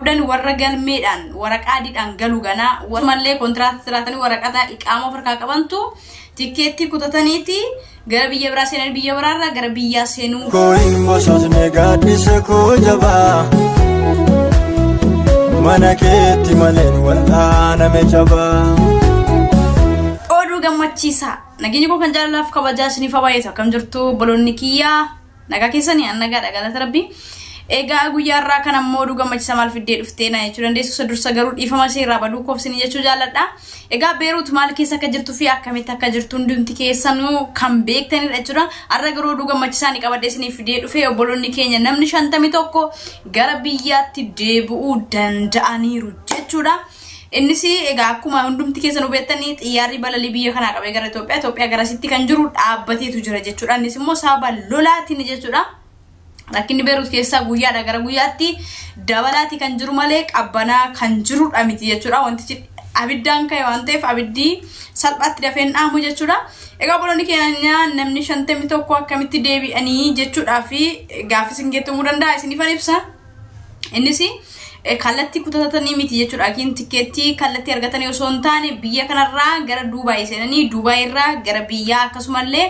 Qabdan warra galmeedhaan waraqaa adiidhaan galu ganaa walumallee kontiraata jiraatanii waraqata iqaama of harkaa qabantu tikkeettii kutataniiti gara biyya biraa seenanii biyya biraarraa gara biyyaa seenuu. Koo hin bososne gaaddisa koo jabaa, mana keetti maleen wal'aaname cabaa. Oduu gammachiisaa. Nageenyi koo kan jaalalaaf kabajaa isiniif haa baay'atu. Akkam jirtu obboloonni kiyyaa? Nagaa keessanii? An nagaadha, galata Rabbii. Egaa guyyaa irraa kan ammoo oduu gammachiisaa maal fiddee dhuftee na jechuu dandeessu. Isa dursa garuu dhiifama ishee irraa baduu koof isinii jechuu jaalladha. Egaa Beeruut maal keessa akka jirtuu fi akkamitti akka jirtu hundumti keessanuu kan beektanidha jechuudha. Har'a garuu oduu gammachiisaa ni qabadhee isiniif fidee dhufe. Obboloonni keenya namni 51 gara biyyaatti deebi'uu danda'aniiru jechuudha. Innis egaa akkuma hundumti keessan hubattanii xiyyaarri balalii biyya kanaa qabee gara Itoophiyaa, Itoophiyaa garasitti kan jiru dhaabbateetu jira jechuudha. Innis immoo sababa lolaatiin jechuudha. Rakkinni Beeruut keessaa guyyaadha gara guyyaatti dabalaati kan jiru malee qabbanaa kan jirudha miti jechuudha. Wantichi abiddaan ka'e waan ta'eef abiddi salphaatti dafee hin dhaamu jechuudha. Egaa obboloonni keenya namni 51 akkamitti deebi'anii jechuudhaa fi gaaffii isin geettamuu danda'a, isiniifan ibsa. Innis kallattii kutatanii miti jechuudha. Yookiin tikkeettii kallattii argatanii osoo hin taane biyya kanarraa gara Duubaay seenanii Duubaay irraa gara biyyaa, akkasumallee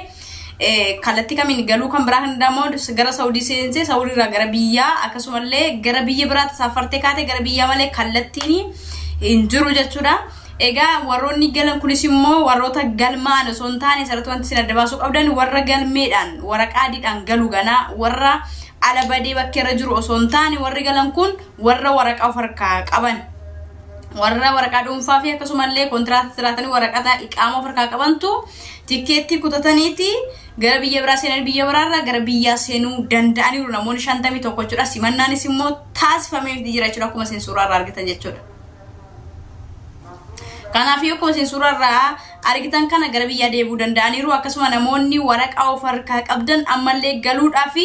kallattii kamiin galuu kan biraa kan danda'amu gara Saawudii seensee Saawudii irraa gara biyyaa, akkasumallee gara biyya biraatti saafartee kaatee gara biyyaa malee kallattiin hin jiru jechuudha. Egaa warroonni galan kunis immoo warroota galmaa'an osoo hin taane, asirratti wanti isin adda baasuu qabdan warra galmeedhaan waraqaa adiidhaan galu ganaa warra ala badee bakka irra jiru osoo hin taane, warri galan kun warra waraqaa of harkaa qaban, warra waraqaa dhuunfaa fi akkasumallee kontiraata jiraatanii waraqata iqaama of harkaa qabantu tikkeettii kutataniiti gara biyya biraa seenanii biyya biraarraa gara biyyaa seenuu danda'aniiru namoonni 51 jechuudha. Simannaanis immoo taasifameef jira jechuudha, akkuma isin suuraa irraa argitan jechuudha. Kanaaf akkuma isin suuraa irraa argitan kana gara biyyaa deebi'uu danda'aniiru. Akkasuma namoonni waraqaa of harkaa qabdan ammallee galuudhaa fi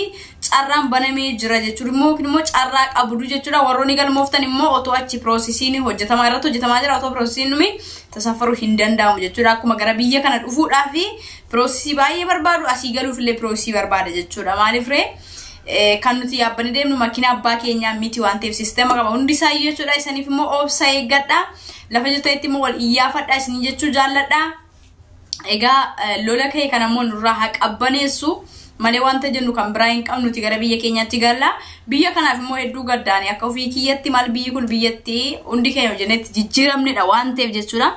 carraan banamee jira jechuudha. Immoo yookiin immoo carraa qabdu jechuudha. Warroonni galmooftan immoo otoo achi processiin hojjetamaa irratti hojjetamaa jira. Otoo processiin dhumi tasaffaruu hin danda'amu jechuudha. Akkuma gara biyya kana dhufuudhaa fi processii baay'ee barbaadu, asii galuuf illee processii barbaada jechuudha. Maaliif ree? Kan nuti yaabbanii deemnu makiina abbaa keenyaa miti waan ta'eef sisteema qaba hundi isaayyuu jechuudha. Isaniif immoo obsa eeggadha. Lafa jirtanitti immoo wal iyyaafadha isinii jechuu jaalladha. Egaa lola ka'e kana immoo nurraa haa qabbaneessu malee wanta jennu kan biraa hin qabnuti, gara biyya keenyaatti galla. Biyya kanaaf immoo hedduu gaddaani akka ofii kiyyatti, maal biyyi kun biyyatti hundi keenya hojjennetti jijjiiramnedha waan ta'eef jechuudha.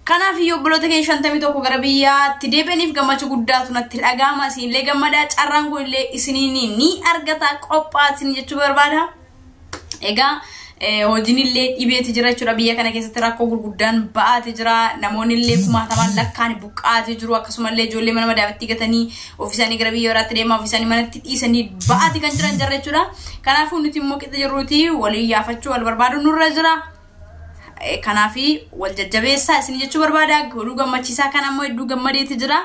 Kanaaf iyyuu obboloota keenya 51 gara biyyaatti deebi'aniif gammachuu guddaatu natti dhaga'ama. Isinillee gammadaa, carraan kun illee isiniin ni argata, qophaa'aa isin jechuu barbaada. Egaa hojiin illee dhibeeti jira jechuudha. Biyya kana keessatti rakkoo gurguddaan ba'aati jira. Namoonni illee kumaatamaan lakkaan buqqaati jiru. Akkasumallee ijoollee mana madaamitti gatanii ofii isaanii gara biyya biraatti deemaa ofii isaanii manatti dhiisanii ba'aati kan jiran jira jechuudha. Kanaafuu nuti immoo qixa jirruuti walii yaafachuu wal barbaadu nurra jira. Kanaaf wal jajjabeessaa isin jechuu barbaada. Oduu gammachiisaa kana immoo hedduu gammadeeti jira.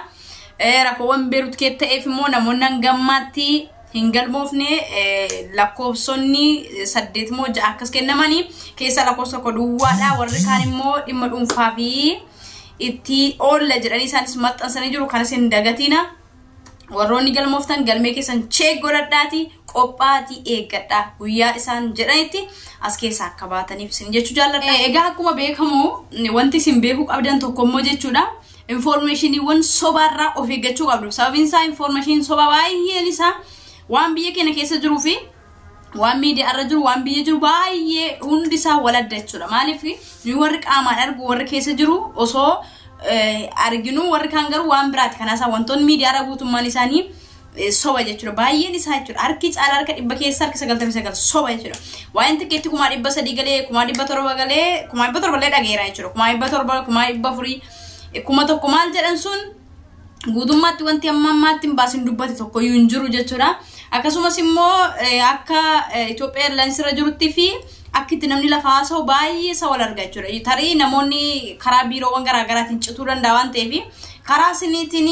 Rakkoowwan Beerut keessa ta'eef immoo namoonni hangammaatti hin galmoofne lakkoofsonni saddeet moo ja'a akkas kennamanii keessa lakkoofsa tokko duwwaadha. Warri kaan immoo dhimma dhuunfaa fi itti oolla jedhanii isaanis maxxansanii jiru. Kanas hin dagatiina. Warroonni galmooftan galmee keessan check godhadhaati qophaatii eeggadha, guyyaa isaan jedhanitti as keessaa akka baataniif isin jechuu jaalladha. Egaa akkuma beekamu wanti isin beekuu qabdan tokko immoo jechuudha. Informationiiwwan sobaarraa of eeggachuu qabdu. Sababiin isaa informationiin soba baay'een isaa waan biyya keenya keessa jiruu fi waan miidiyaa irra jiru, waan biyya jiru baay'ee hundi isaa wal adda jechuudha. Maaliif nuyi warri qaamaan argu, warri keessa jiru osoo arginu, warri kaan garuu waan biraati. Kanaaf wantoonni miidiyaa irra guutummaan isaanii soba jechuudha. Baay'een isaa jechuudha. Harki caalaa harka 100 keessa harki 99 soba jechuudha. Waa'een tikkeetti 300,000 galee, 700,000 galee, 700,000 illee dhageera jechuudha. 700,000, 400,000, 1000 maal jedhan sun guutummaatti wanti amma ammaatti hin baasin dubbate tokkoyyuu hin jiru jechuudha. Akkasumas immoo akka Itoophiyaa Airlines irra jirutti fi akka itti namni lafa haasa'u baay'ee isa wal arga jechuudha. Tarii namoonni karaa biiroowwan garaagaraatiin cituu danda'a waan ta'eef karaa isiniitiin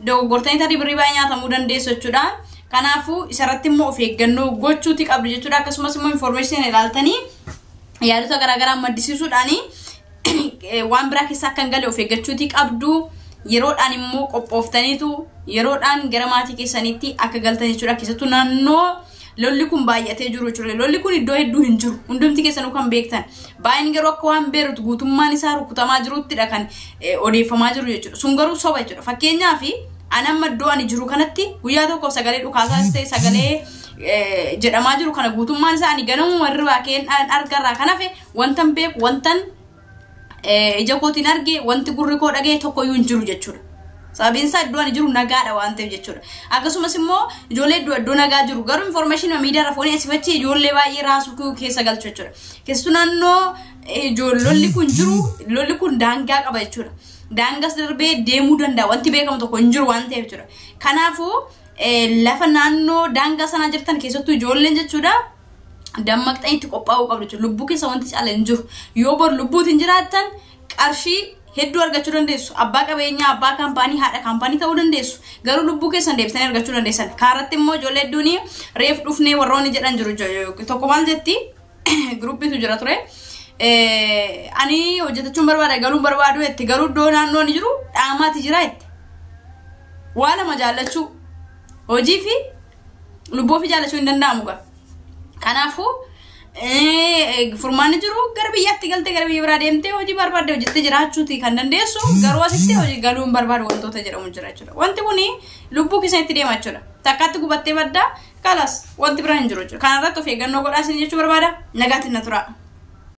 dogoggortanii tarii birrii baay'ee nyaatamuu dandeessu jechuudha. Kanaafuu isarratti immoo of eeggannoo gochuuti qabdu jechuudha. Akkasumas immoo information ilaaltanii yaadota garaagaraa maddisiisuudhaanii waan biraa keessa akka hin galle of eeggachuuti qabdu. Yeroodhaan immoo qophooftaniitu yeroodhaan gara maatii keessaniitti akka galtan jechuudha. Keessattuu naannoo Lolli kun baay'atee jiru jechuudha. Lolli kun iddoo hedduu hin jiru. Hundumti keessanuu kan beektan. Baay'een garuu akka waan Beerut guutummaan isaa rukutamaa jiruttidha kan odeeffamaa jiru jechuudha. Sun garuu soba jechuudha. Fakkeenyaaf ani amma iddoo ani jiru kanatti guyyaa tokkoof sagalee dhukaasaas ta'e sagalee jedhamaa jiru kana guutummaan isaa ani ganamuma irraa ka'een argarraa kan hafe wantan beeku, wantan ija kootiin arge, wanti gurri koo dhagee tokkoyyuu hin jiru jechuudha. Sababiin isaa iddoo ani jiru nagaadha waan ta'eef jechuudha. Akkasumas immoo ijoollee iddoo nagaa jiru garuu information miidiyaa irra foonii asii fachi ijoollee baay'ee raasuu keessa galchu jechuudha. Keessattuu naannoo lolli kun jiru, lolli kun daangaa qaba jechuudha. Daangas darbee deemuu danda'a, wanti beekamu tokko hin jiru waan ta'eef jechuudha. Kanaafuu lafa naannoo daangaa sanaa jirtan, keessattuu ijoolleen jechuudha, dammaqxanii itti qophaa'uu qabdu jechuudha. Lubbuu keessa wanti caala hin jiru. Yoo bor lubbuutiin jiraattan qarshii hedduu argachuu dandeessu. Abbaa qabeenyaa, abbaa kaampaanii, haadha kaampaanii ta'uu dandeessu. Garuu lubbuu keessan deebisanii argachuu dandeessan. Kaarratti immoo ijoollee hedduun reef dhufnee warroonni jedhan jiru. Tokko maal jetti? Giruppiitu jira ture. Ani hojjetachuun barbaada, galuun barbaadu jetti, garuu iddoo naannoo ni jiru dhaamaati jira jetti. Waa lama jaallachuu, hojii fi lubbuu ofii jaallachuu hin danda'amu gaa. Kanaafuu furmaanni jiru gara biyyaatti galtee gara biyya biraa deemtee hojii barbaadde hojjettee jiraachuuti kan dandeessu, garuu asitti hojii galuu hin barbaadu wantoota jedhamu jira jechuudha. Wanti kuni lubbuu keessanitti deema jechuudha. Takkaatti gubattee baddaa kalas, wanti biraa hin jiru jechuudha. Kanarratti of eeggannoo godhaa isin jechuu barbaada. Nagaatti na tura.